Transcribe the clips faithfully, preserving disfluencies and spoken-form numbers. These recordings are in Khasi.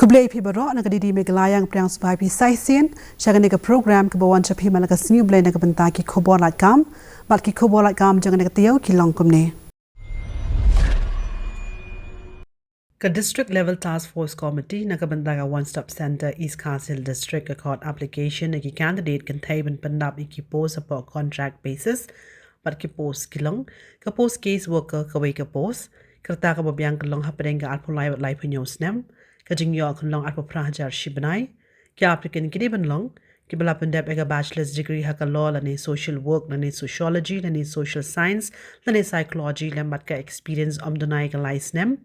Khublei phi baroh, na ka D D Meghalaya nga pdiang sngewbha ïa phi sa shisien sha kane ka program kaba wan sha phi man la ka Sngi U Blei na ka bynta ki khubor lad kam. Bad ki khubor lad kam jong kane ka taïew ki long kumne. Ka District Level Task Force Committee na ka bynta ka One Stop Centre East Khasi Hills District ka khot application na ki candidate kynthei ban pyndap ïa ki post hapoh contract basis. Bad ki post ki long: ka post case worker kawei ka post. Ka rta kaba biang ka long hapdeng ka arphew lai bad laiphew hynñiew snem. Ka jingïoh kan long arphew phra hajar shi bnai. Ki applicant ki dei ban long kiba la pyndep ïa ka bachelor's degree ha ka law lane social work lane sociology lane social science lane psychology lem bad ka experience ym duna ïa ka lai snem.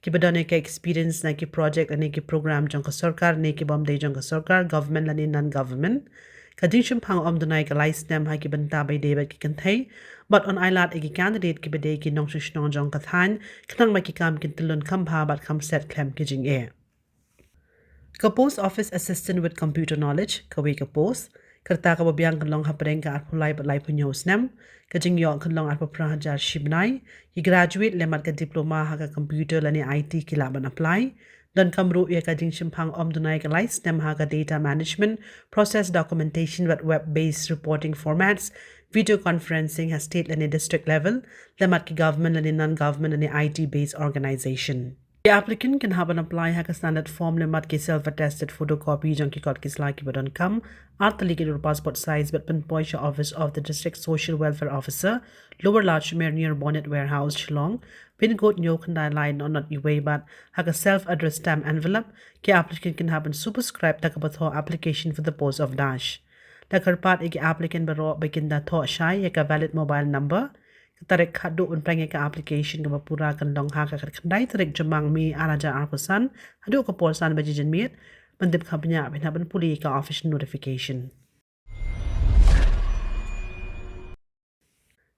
Kiba don ïa ka experience na ki project lane ki program jong ka sorkar ne ki bym dei jong ka sorkar, government lane non-government. Ka jingshemphang ym duna ïa ka lai snem ha ki bynta ba ïadei bad ki kynthei. Bad yn ailad ïa ki candidate kiba dei ki nongshong shnong jong ka thaiñ khnang ba ki kam kin tyllun kham bha bad kham set khlem ki jingeh. Ka post office assistant with computer knowledge kawei ka post. Ka rta kaba biang kan long hapdeng ka arphew lai bad laiphew hynñiew snem. Ka jingïoh kan long arphew phra hajar shi bnai. Ki graduate lem bad ka diploma ha ka computer lane I T ki lah ban apply. Donkam ruh ïa ka jingshemphang ym duna ïa ka lai snem ha ka data management, process documentation bad web based reporting formats, video conferencing ha state lane district level lem bad ki government lane non-government lane I T based organisation. Ki applicant kin hap ban apply ha ka standard form lem bad ki self attested photocopy jong ki kot ki sla kiba donkam, ar tylli ki dur passport size bad pynpoi sha office of the District Social Welfare Officer, Lower Lachmere, near Bonnet Warehouse, Shillong, pin code hynñiew khyndai lai nod nod uwei bad ha ka self addressed stamp envelope. Ki applicant kin hap ban superscribe da kaba thoh application for the post of dash. Da kyrpad ïa ki applicant baroh ba kin da thoh shai ïa ka valid mobile number. Ka tarik khatduh ban pynpoi ïa ka application kaba pura kan long ha ka khatkhyndai tarik Jymmang May ar hajar arphew san haduh ka por san baje janmiet. Ban tip kham bniah phin hap ban pule ïa ka official notification.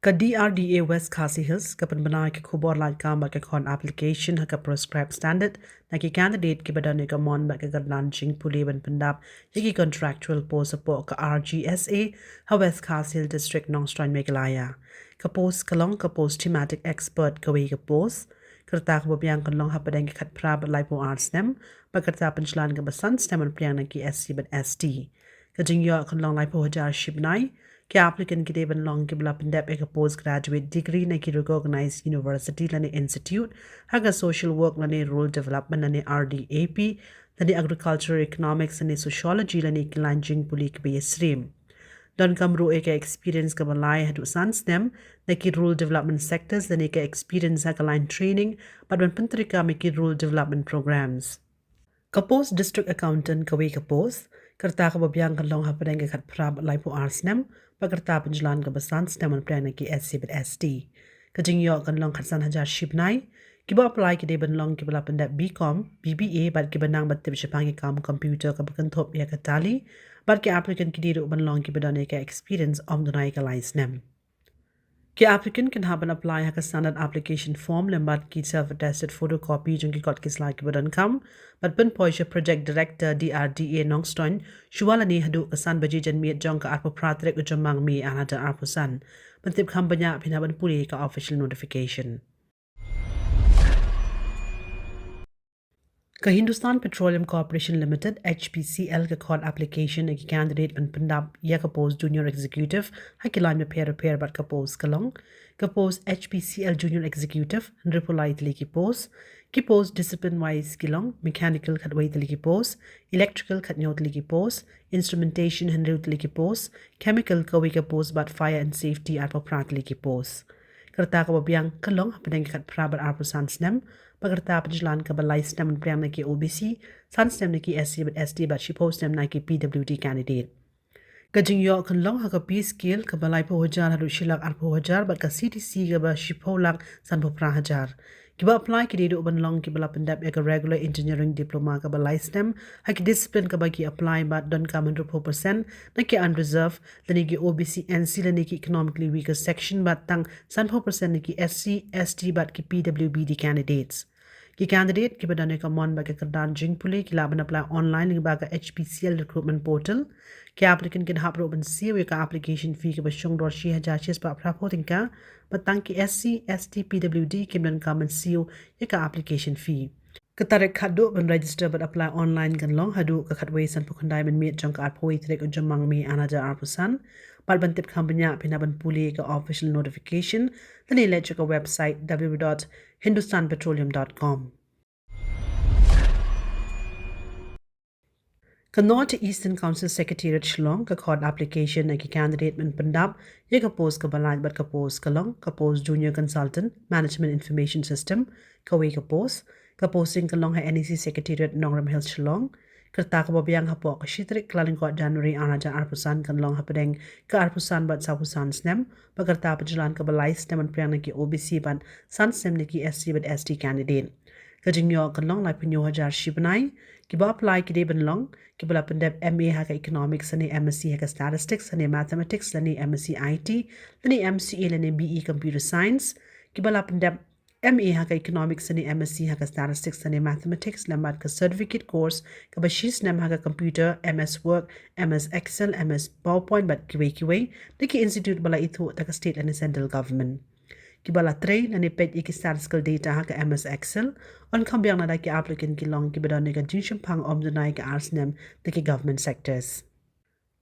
Ka D R D A West Khasi Hills ka pynbna ïa ka khubor lad kam bad ka khot application ha ka prescribed standard na ki candidate kiba don ïa ka mon bad ka kyrdan jingpule ban pyndap ïa ki contractual post hapoh ka R G S A ha West Khasi Hills District, Nongstoiñ, Meghalaya. Ka post ka long ka post thematic expert kawei ka post. Ka rta kaba biang kan long hapdeng ka khatphra bad laiphew ar snem. Bad ka rta pynjlan kaba san snem ban pdiang na ki S C bad S T. Ka jingïoh kan long laiphew hajar shi bnai. Ki applicant ki dei ban long kiba la pyndep ïa ka postgraduate degree na ki recognized university lane institute ha ka social work lane rural development lane R D A P lane agricultural economics lane sociology lane ki lain jingpule kiba ïasyriem. Donkam ruh ïa ka experience kaba lai haduh san snem na ki rural development sectors lane ka experience ha ka lain training bad ban pyntreikam ïa ki rural development programs. Ka post district accountant kawei ka post. Ka rta kaba biang kan long hapdeng ka khatphra bad laiphew ar snem bad ka rta pynjlan kaba san snem ban pdiang na ki S C bad S T. Ka jingïoh kan long khatsan hajar shi bnai. Kiba apply ki dei ban long kiba la pyndep B Com, B B A bad kiba nang ban tip shaphang ïa ka kam computer kaba kynthup ïa ka Tally. Bad ki applicant ki dei ruh ban long kiba don ïa ka experience ym duna ïa ka lai snem. Ki applicant kin hap ban apply ha ka standard application form lem bad ki self attested photocopy jong ki kot ki sla kiba donkam bad pynpoi sha Project Director D R D A Nongstoiñ shuwa lane haduh ka san baje janmiet jong ka arphew phra tarik u Jymmang May ar hajar arphew san. Ban tip kham bniah phin hap ban pule ïa ka official notification. Ka Hindustan Petroleum Corporation Limited, H P C L, ka khot application na ki candidate ban pyndap ïa ka post junior executive ha ki lain bapher bapher bad ka post ka long ka post H P C L junior executive, hynriewphew lai tylli ki post. Ki post discipline wise ki long mechanical khatwei tylli ki post, electrical khathynñiew tylli ki post, instrumentation hynriew tylli ki post, chemical kawei ka post bad fire and safety arphew phra tylli ki post. Ka rta kaba biang ka long hapdeng ka khatphra bad arphew san snem bad ka rta pynjlan kaba lai snem ban pdiang na ki O B C, san snem na ki S C bad S T bad shiphew snem na ki P W D candidate. Ka jingïoh kan long ha ka pay scale kaba laiphew hajar haduh shi lak arphew hajar bad ka C T C kaba shiphew lak sanphew phra hajar. Kiba apply ki dei ruh ban long kiba la pyndep ïa ka regular engineering diploma kaba lai snem ha ki discipline kaba ki apply bad donkam hynriewphew percent na ki unreserved lane ki O B C N C lane ki economically weaker section bad tang sanphew percent na ki S C, S T bad ki P W B D candidates. Ki candidate kiba don ïa ka mon bad ka kyrdan jingpule ki lah ban apply online lyngba ka H P C L recruitment portal. Ki applicant kin hap ruh ban siew ïa ka application fee kaba shong dor shi hajar shispah phraphew tyngka bad tang ki S C, S T, P W D kim donkam ban siew ïa ka application fee. Ka tarik khadduh ban register bad apply online kan long haduh ka khatwei sanphew khyndai mynmiet jong ka arphew wei tarik u Jymmang May ar hajar arphew san. Bad ban tip kham bniah phin hap ban pule ka official notification lane leit sha ka website w w w dot hindustan petroleum dot com. Ka North Eastern Council Secretariat Shillong ka khot application na ki candidate ban pyndap ïa ka post kaba lait bad ka post ka long ka post Junior Consultant Management Information System, kawei ka post. Ka posting ka long ha N E C Secretariat, Nongrum Hills, Shillong. Ka rta kaba biang hapoh ka shi tarik Kyllalyngkot January ar hajar arphew san kan long hapdeng ka arphew san bad sawphew san snem, bad ka rta pynjlan kaba lai snem ban pdiang na ki O B C bad san snem na ki S C bad S T candidate. Ka jingïoh kan long laiphew hynñiew hajar shi bnai. Kiba apply ki dei ban long kiba la pyndep M A ha ka Economics lane M S C ha ka Statistics lane Mathematics lane M S C I T lane M C A lane B E Computer Science. Kiba la pyndep M A ha ka Economics lane M S C ha ka Statistics lane Mathematics lem bad ka certificate course kaba shi snem ha ka Computer, M S Word, M S Excel, M S PowerPoint bad kiwei kiwei na ki institute ba la ithuh da ka state lane central government. Kiba la trei lane peit ïa ki statistical data ha ka M S Excel, yn kham biang lada ki applicant ki long kiba don ïa ka jingshemphang ym duna ïa ka ar snem da ki government sectors.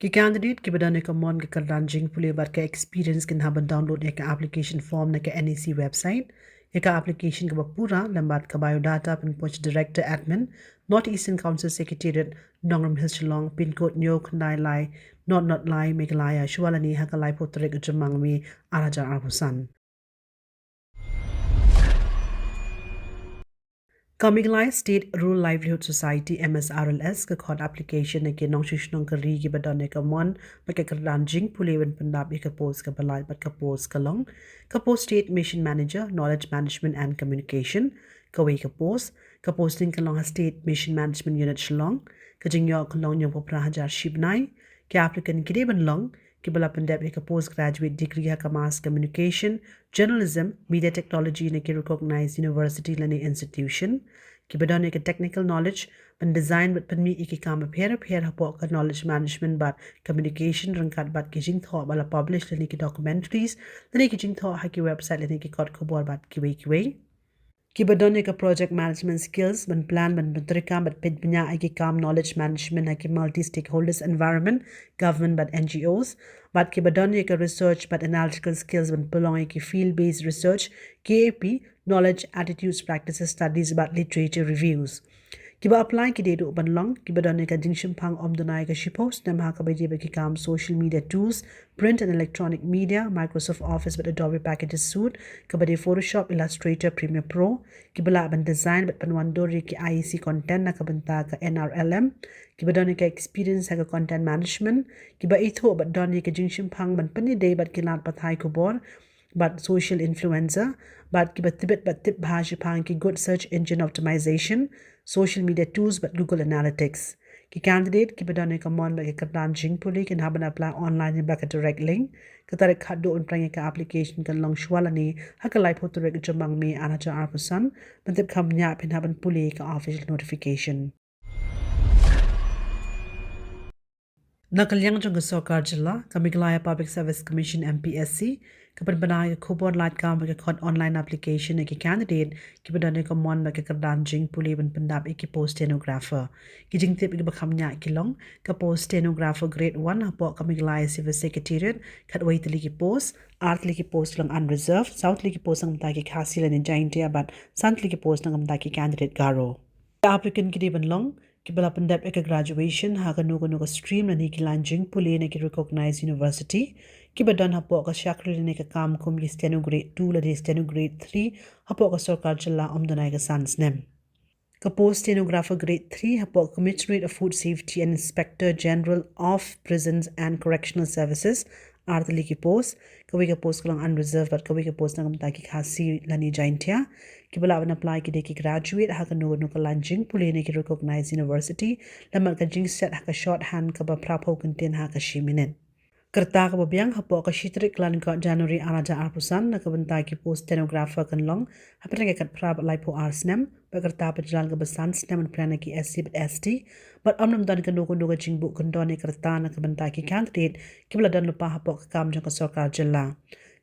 Ki candidate kiba don ïa ka mon, ka kyrdan jingpule bad ka experience kin hap ban download ïa ka application form na ka N E C website. Ïa ka application kaba pura lem bad ka biodata pynpoi sha Director Admin, North Eastern Council Secretariat, Nongrum Hills, Shillong, pin code hynñiew khyndai lai nod nod lai, Meghalaya, shuwa lane ha ka laiphew tarik u Jymmang May ar hajar arphew san. Ka Meghalaya State Rural Livelihood Society, M S R L S, ka khot application na ki nongshong shnong ka ri kiba don ïa ka mon bad ka kyrdan jingpule ban pyndap ïa ka post kaba lait bad ka post ka long ka post State Mission Manager, Knowledge Management and Communication, kawei ka post. Ka posting ka long ha State Mission Management Unit, Shillong. Ka jingïoh ka long hynñiewphew phra hajar shi bnai. Ki applicant ki dei ban long kiba la pyndep ïa ka postgraduate degree ha ka Mass Communication, Journalism, Media Technology na ki recognized university lane institution. Kiba don ïa ka technical knowledge ban design bad pynmih ïa ki kam bapher bapher hapoh ka knowledge management bad communication ryngkat bad ki jingthoh ba la publish lane ki documentaries lane ki jingthoh ha ki website lane ki kot khubor bad kiwei kiwei. Kiba don ïa ka project management skills ban plan, ban pyntreikam bad peit bniah ïa ki kam knowledge management ha ki multi stakeholders environment, government bad N G Os. Bad kiba don ïa ka research bad analytical skills ban pynlong ïa ki field based research, K A P, knowledge, attitudes, practices, studies bad literature reviews. Kiba apply ki dei duh ban long kiba don ïa ka jingshemphang ym duna ïa ka shiphew snem ha kaba ïadei bad ki kam social media tools, print and electronic media, Microsoft Office bad Adobe Packages suite, kaba dei Photoshop, Illustrator, Premiere Pro. Kiba lah ban design bad pynwandur ïa ki I E C content na ka bynta ka N R L M. Kiba don ïa ka experience ha ka content management. Kiba ithuh bad don ïa ka jingshemphang ban pynïadei bad ki lad pathai khubor bad social influencer, bad kiba tbit bad tip bha shaphang ki good search engine optimization, social media tools bad Google Analytics. Ki candidate kiba don ïa ka mon bad ka kyrdan jingpule kin hap ban apply online lyngba ka direct link. Ka tarik khadduh ban pdiang ïa ka application kan long shuwa lane ha ka laiphew tarik u Jymmang May ar hajar arphew san. Ban tip kham bniah phin hap ban pule ïa ka official notification. Na ka liang jong ka Sorkar Jylla, ka Meghalaya Public Service Commission, M P S C, ka pynbna ïa ka khubor lad kam bad ka khot online application ïa ki candidate kiba don ïa ka mon bad ka kyrdan jingpule ban pyndap ïa ki post stenographer. Ki jingtip kiba kham bniah ki long ka post stenographer grade one hapoh ka Meghalaya Civil Secretariat, khatwei tylli ki post. Ar tylli ki post long unreserved, saw tylli ki post na ka bynta ki Khasi lane Jaintia bad san tylli ki post na ka bynta ki candidate Garo. Ki applicant ki dei ban long kiba la pyndep ïa ka graduation ha kano kano ka stream lane ki lain jingpule na ki recognized university, kiba don hapoh ka shakri lane ka kam kum ki steno grade two lane steno grade three hapoh ka Sorkar Jylla ym duna ïa ka san snem. Ka post stenographer grade three hapoh Commissionerate of Food Safety and Inspector General of Prisons and Correctional Services, ar tylli ki post. Kawei ka post ka long unreserved bad kawei ka post na ka bynta ki Khasi lane Jaintia. Kiba lah ban apply ki dei ki graduate ha kano kano ka lain jingpule na ki recognized university, lem bad ka jingset ha ka shorthand kaba phraphew kyntien ha ka shi minit. Ka rta kaba biang hapoh ka shi tarik Kyllalyngkot January ar hajar arphew san na ka bynta ki post stenographer kan long hapdeng ka khatphra bad laiphew ar snem, bad ka rta pynjlan kaba san snem ban pdiang na ki S C bad S T. Bad ym don kano kano ka jingbuh kyndon ïa ka rta na ka bynta ki candidate kiba la don lypa hapoh ka kam jong ka Sorkar Jylla.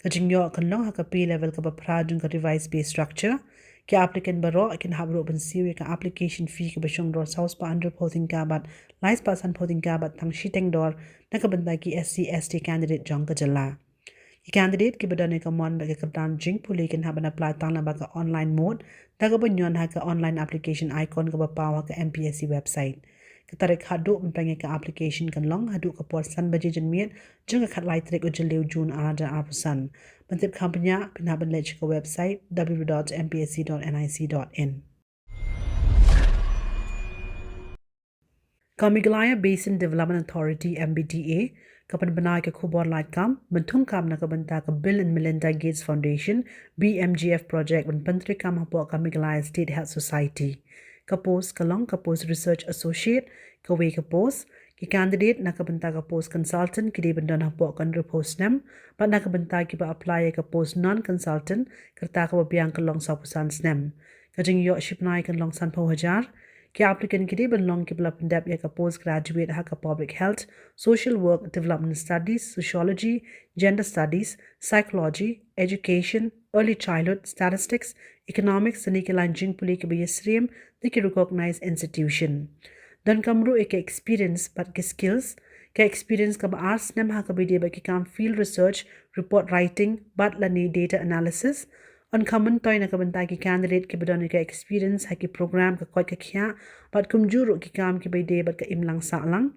Ka jingïoh kan long ha ka pay level kaba phra jong ka revised pay structure. Ki applicant baroh kin hap ruh ban siew ïa ka application fee kaba shong dor saw spah hynriew phew tyngka bad lai spah san phew tyngka bad tang shiteng dor na ka bynta ki S C S T candidate jong ka jylla. Ki candidate kiba don ïa ka mon bad ka kyrdan jingpule kin hap ban apply tang lyngba ka online mode da kaba ñion ha ka online application icon kaba paw ha ka M P S C website. Ka tarik haduh ban pynlong ïa ka application kan long haduh ka por san baje janmiet jong ka khatlai tarik u Jylliew June ar hajar arphew san. Ban tip kham bniah phin hap ban leit sha ka website w w w dot m p s c dot n i c dot in. Ka Meghalaya Basin Development Authority, M B D A, ka pynbna ïa ka khubor lait kam ban thung kam na ka bynta ka Bill and Melinda Gates Foundation, B M G F project ban pyntreikam hapoh ka Meghalaya State Health Society. Ka post ka long ka post Research Associate. Kawei ka post, ki candidate na ka bynta ka post Consultant ki dei ban don hapoh ka hynriewphew snem, bad na ka bynta kiba apply ïa ka post Non-Consultant, ka rta kaba biang ka long sawphew san snem. Ka jingïoh shipnai kan long sanphew hajar. Ki applicant ki dei ban long kiba la pyndep ïa ka post graduate ha ka Public Health, Social Work, Development Studies, Sociology, Gender Studies, Psychology, Education, Early Childhood, Statistics, Economics, lane ki lain jingpule kiba ïasyriem na ki recognized institution. Donkam ruh ïa ka experience bad ki skills. Ka experience kaba ar snem ha kaba ïadei bad ki kam field research, report writing, bad lane data analysis. Yn kham myntoi na ka bynta ki candidate kiba don ïa ka experience ha ki program ka koit ka khiah, bad kumjuh ruh ki kam kiba ïadei bad ka imlang sahlang.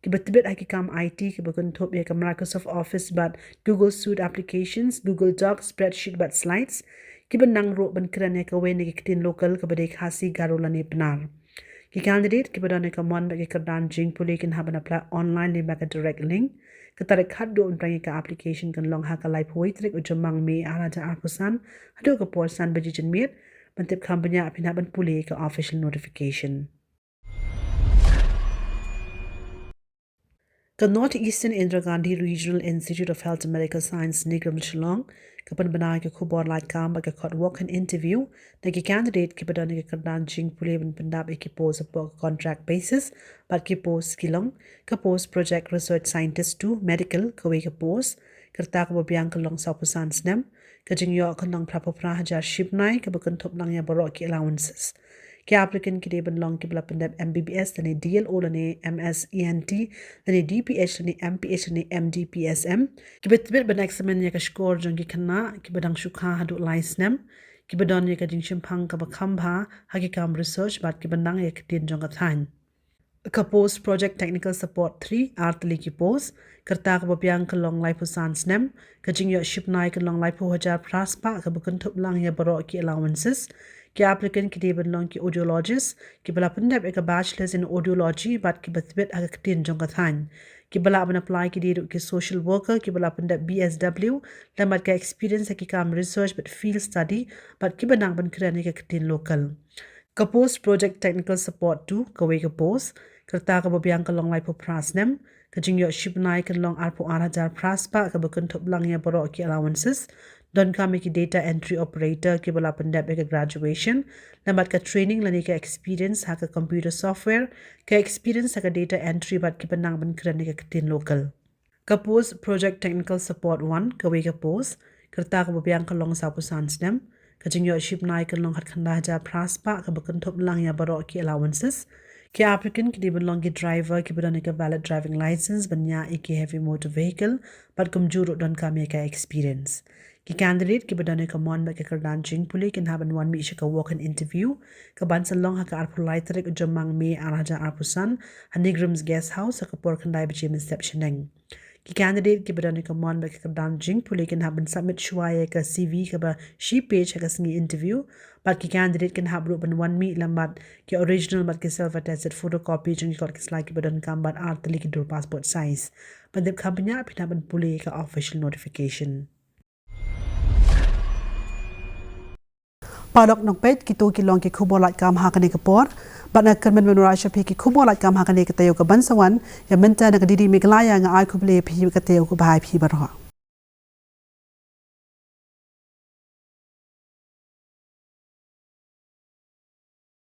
Kiba tbit ha ki kam I T kiba kynthup ïa ka Microsoft Office bad Google Suite Applications, Google Docs, spreadsheet bad slides. Kiba nang ruh ban kren ïa kawei na ki ktien local kaba dei Khasi, Garo lane Pnar. Ki candidate kiba don ïa ka mon bad ki kyrdan jingpule kin hap ban apply online lyngba ka direct link. Ka tarik haduh ban pynlong ïa ka application kan long ha ka laiphew wei tarik u Jymmang May ar hajar arphew san, haduh ka por san baje janmiet. Ban tip kham bniah phin hap ban pule ïa ka official notification. Ka North Eastern Indira Gandhi Regional Institute of Health and Medical Science, NEIGRIHMS, Shillong, ka pynbna ïa ka khubor lait kam bad ka khot walk-in interview na ki candidate kiba don ïa ka kyrdan jingpule ban pyndap ïa ki post hapoh ka contract basis bad ki post ki long ka post Project Research Scientist two, Medical, kawei ka post, ka rta kaba biang ka long sawphew san snem. Ka jingïoh kan long phraphew phra hajar shipnai kaba kynthup lang ïa baroh ki allowances. Ki applicant ki dei ban long kiba la pyndep M B B S lane D L O lane M S E N T lane D P H lane M P H lane M D P S M. Kiba tbit ban examine ïa ka score jong ki khynnah kiba dang shu kha haduh lai snem, kiba don ïa ka jingshemphang kaba kham bha ha ki kam research bad kiba nang ïa ka ktien jong ka thaiñ. Ka post Project Technical Support three, ar tylli ki post, ka rta kaba biang ka long laiphew san snem. Ka jingïoh shipnai kan long laiphew hajar phra spah kaba kynthup lang ïa baroh ki allowances. Ki applicant ki dei ban long ki audiologist kiba la pyndep ïa ka Bachelors in Audiology bad kiba tbit ha ka ktien jong ka thaiñ. Kiba lah ban apply ki dei ruh ki social worker kiba la pyndep B S W lem bad ka experience ha ki kam research bad field study bad kiba nang ban kren ïa ka ktien local. Ka post Project Technical Support two, kawei ka post, ka rta kaba biang ka long laiphew phra snem. Ka jingïoh shipnai kan long arphew ar hajar phra spah kaba kynthup lang ïa baroh ki allowances. Donkam ïa ki data entry operator kiba la pyndep ïa ka graduation lem bad ka training lane ka experience ha ka computer software, ka experience ha ka data entry bad kiba nang ban kren ïa ka ktien local. Ka post Project Technical Support one, kawei ka post, ka rta kaba biang ka long sawphew san snem. Ka jingïoh shipnai kan long khatkhyndai hajar phra spah kaba kynthup lang ïa baroh ki allowances. Ki applicant ki dei ban long ki driver kiba don ïa ka valid driving license ban ñiah ïa ki heavy motor vehicle bad kumjuh ruh donkam ïa ka experience. Ki candidate kiba don ïa ka mon bad ka kyrdan jingpule kin hap ban wan mih sha ka walk-in interview kaban sa long ha ka arphew lai tarik u Jymmang May ar hajar arphew san ha NEIGRIHMS Guest House ha ka por khyndai baje mynstep shaneng. Ki candidate kiba don ïa ka mon bad ka kyrdan jingpule kin hap ban submit shuwa ïa ka C V kaba shi page ha ka sngi interview. Bad ki candidate kin hap ruh ban wan mih lem bad ki original bad ki self attested photocopy jong ki kot ki sla kiba donkam bad ar tylli ki dur passport size. Ban tip kham bniah phin hap ban pule ïa ka official notification. Paralok nongpeit, kito ki long ki khubor lait kam ha kane ka por. Bad nga kyrmen ban wanrah sha phi ki khubor lait kam ha kane ka taïew kaban sa wan. Ïa mynta na ka D D Meghalaya nga ai khublei ïa phi ka taïew kaba bha ïa phi baroh.